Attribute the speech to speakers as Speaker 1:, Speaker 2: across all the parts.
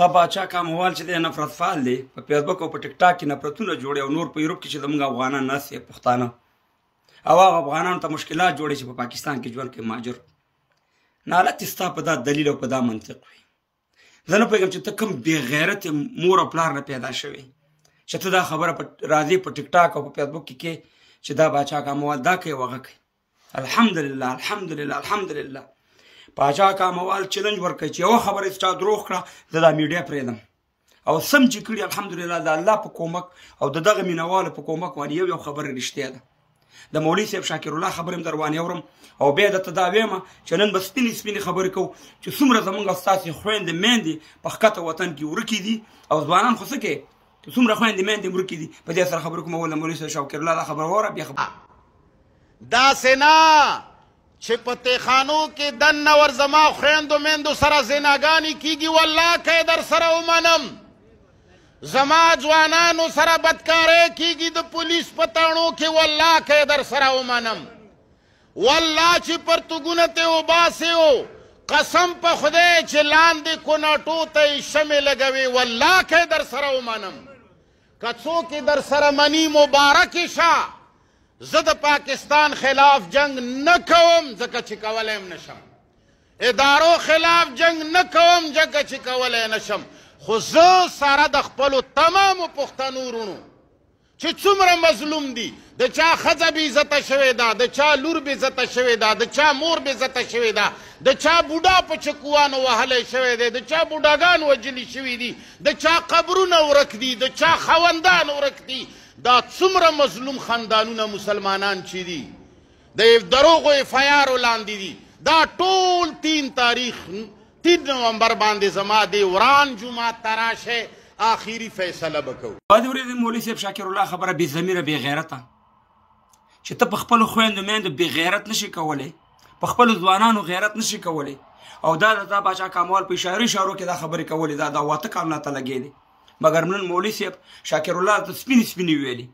Speaker 1: تا باچا کاموال چې دی نفرت فعال دی، په فیسبوک او په ټیک ټاک کې نفرتونه جوړي، او نور په یورپ کې چې زموږ افغانان ناست دي پښتانه، او هغه افغانانو ته مشکلات جوړي چې په پاکستان کې ژوند کوي مهاجر. نالت ستا په دا دلیل او په دا منطق وي. زه نه پوهېږم چې ته کوم بې غیرت مور او پلار نه پیدا شوی چې ته دا خبره په راځې په ټیک ټاک او په فیسبوک کې کې چې دا باچا کاموال دا کوي او هغه کوي. الحمدلله الحمدلله الحمدلله. پاچا کاموال چیلنج ورکړي چې یوه خبره یې چا دروغ کړه، زه دا میډیا پرېږدم او سم چې کړي الحمدلله د الله په کومک او د دغه مینوالو په کومک باندې یو یو خبره رښتیا ده. د مولوي صاحب شاکر الله خبرې هم در باندې اورم او بیا درته دا وایم چې نن به سپینې سپینې خبرې کوو چې څومره زموږ او ستاسې خویندې میندې په ښکته وطن کې ورکې دي، او ځوانان خو څه کوي چې څومره خویندې میندې ورکې دي. په دې سره خبرې کوم. اول د مولوي صاحب شاکر الله دا خبره واوره بیا خبره.
Speaker 2: داسې نه چې په تیخانو کې دننه ور زما خویندو میندو سره زناګانې کیږي، والله که یې در سره ومنم. زما ځوانانو سره بدکارۍ کیږي د پولیس په تاڼو کې، والله که یې در سره ومنم. والله چې پرتګونه ترې وباسې او قسم په خدای چې لاندې کوناټو ته یې شمې لګوې، والله که یې در سره ومنم. که څوک یې در سره مني مبارک یې شه. زه د پاکستان خلاف جنگ نه کوم ځکه چې کولی هم نشم، ادارو خلاف جنگ نه کوم ځکه چې کولی نشم، خو زه سره د خپلو تمامو پښتنو وروڼو چې څومره مظلوم دي، د چا ښځه بې عزته شوې ده، د چا لور بې عزته شوې ده، د چا مور بې عزته شوې ده، د چا بوډا په چکوانو وهلی شوی دی، د چا بوډاګان وژلي شوي دي، د چا قبرونه ورک دي، د چا خاوندان ورک دي، دا څومره مظلوم خاندانونه مسلمانان چې دي د دروغو اف آی آرو لاندې دي، دا ټول 3 تاریخ 3 نومبر باندې زما دې وران جومات ته راشه، آخري فیصله به کوو.
Speaker 1: بعد ورځې مولوي صاحب شاکر الله خبره بې ضمیره بې غیرته چې ته په خپلو خویندو میندو بې غیرت نشي کولی، په خپلو ځوانانو غیرت نشي کولی، او دا د تا باچا کاموال په اشارو اشارو کې دا خبرې کولې، دا د 8 کالونه ته لګې دی. مګر نن مولوي صاحب شاکر الله ته سپینې سپینې ویلې،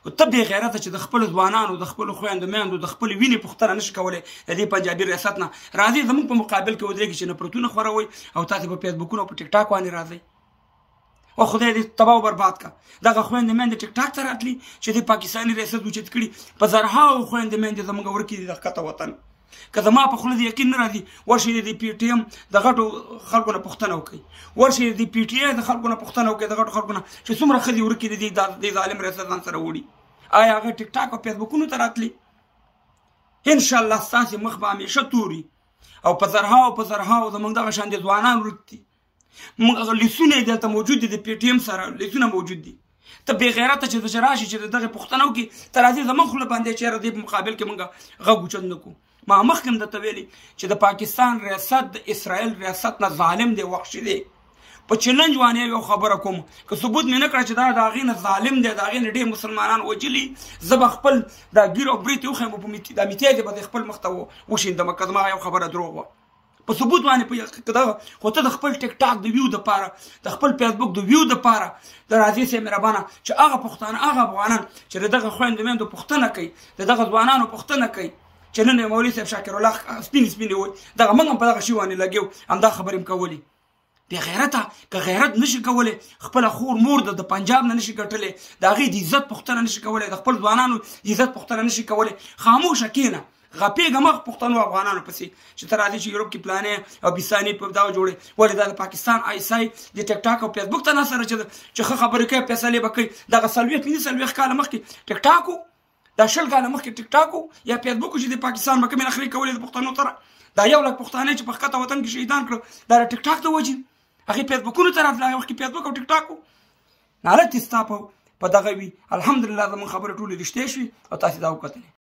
Speaker 1: او ته بې غیرته چې د خپلو ځوانانو د خپلو خویندو میندو د خپلې وینې پوښتنه نشي کولی د دې پنجابي ریاست نه، راځئ زموږ په مقابل کې ودرېږي چې نفرتونه خوروئ او تاسې په فیسبوکونو او په ټیک ټاک باندې راځئ. او خدای دې تباه او برباد کړه. دغه خویندې میندې ټیک ټاک ته راتلي چې دې پاکستاني ریاست اوچت کړي، په زرهاو خویندې میندې زموږ ورکې دي د ښکته وطن. که زما په خوله دې یقین نه راځي، ورشئ د پي ټي ایم د غټو خلکو نه پوښتنه وکړئ، ورشئ د پي ټي آی د خلکو نه پوښتنه وکړئ، د غټو خلکو نه چې څومره ښځې ورکې دي دې ظالم ریاست ځان سره وړي. آیا هغه ټیک ټاک او فیسبوکونو ته راتلي؟ انشاءالله ستاسې مخ به همیشه توري او په زرهاو په زرهاو زموږ دغه شان دې ځوانان ورک دي. موږ هغه لیسونه یې دلته موجود دي، د پي ټي ایم سره لیسونه موجود دي. ته بې غیرته چې ته راشي چې د دغې پوښتنه وکړي، ته راځې زموږ خوله باندې چې یاره دې په مقابل کې موږ غږ اوچت نه کړو. ما مخکې هم درته ویلي چې د پاکستان ریاست د اسرائیل ریاست نه ظالم دی، وحشي دی. په چیلنج باندې یو خبره کوم، که ثبوت مې نه کړه چې دا د هغې نه ظالم دی، د هغې نه ډېر مسلمانان وژلي، زه به خپل دا ږیره او برېتې وښیم، دا میتیازې به د خپل مخ ته وشیندم که زما یو خبره دروغ وه. په ثبوت باندې په یقین دغه، خو ته د خپل ټیک ټاک د ویو دپاره، د خپل فیسبوک د ویو دپاره د راځې صاحب مهربانه چې هغه پښتانه هغه افغانان چې د دغه خویندو میندو پوښتنه کوي، د دغه ځوانانو پوښتنه کوي چې نن یې مولوي صاحب شاکر الله سپینې سپینې وایي، دغه موږ هم په دغه شي باندې لګیو، همدا خبرې هم کولې. بې غیرته که غیرت نشي کولی، خپله خور مور د پنجاب نه نشي ګټلی، د هغې د عزت پوښتنه نشي کولی، د خپل ځوانانو د عزت پوښتنه نشي کولی، خاموشه کښېنه، غپېږه مخ پښتنو افغانانو پسې چې ته راځې چې یورپ کې پلانې او بیسانې په دغه جوړې. ولې دا د پاکستان آی اس آی د ټیک ټاک او فیسبوک ته نه سره چې ښه خبرې کوي، فیصلې به کوي. دغه 40 45 کاله مخکې ټیک ټاک و، دا 20 کاله مخکې ټیک ټاک و یا فیسبوک چې د پاکستان به کومې نخرې کولې د پښتنو سره، دا 1 لک پښتانه چې په ښکته وطن کې شهیدان کړل، دا د ټیک ټاک د وجې هغې فیسبوکونو ته راتله، هغې وخت کې فیسبوک او ټیک ټاک و. نالت ستا په دغه وي. الحمدلله زموږ خبرې ټولې رښتیا شوې او تاسې دا وکتلې.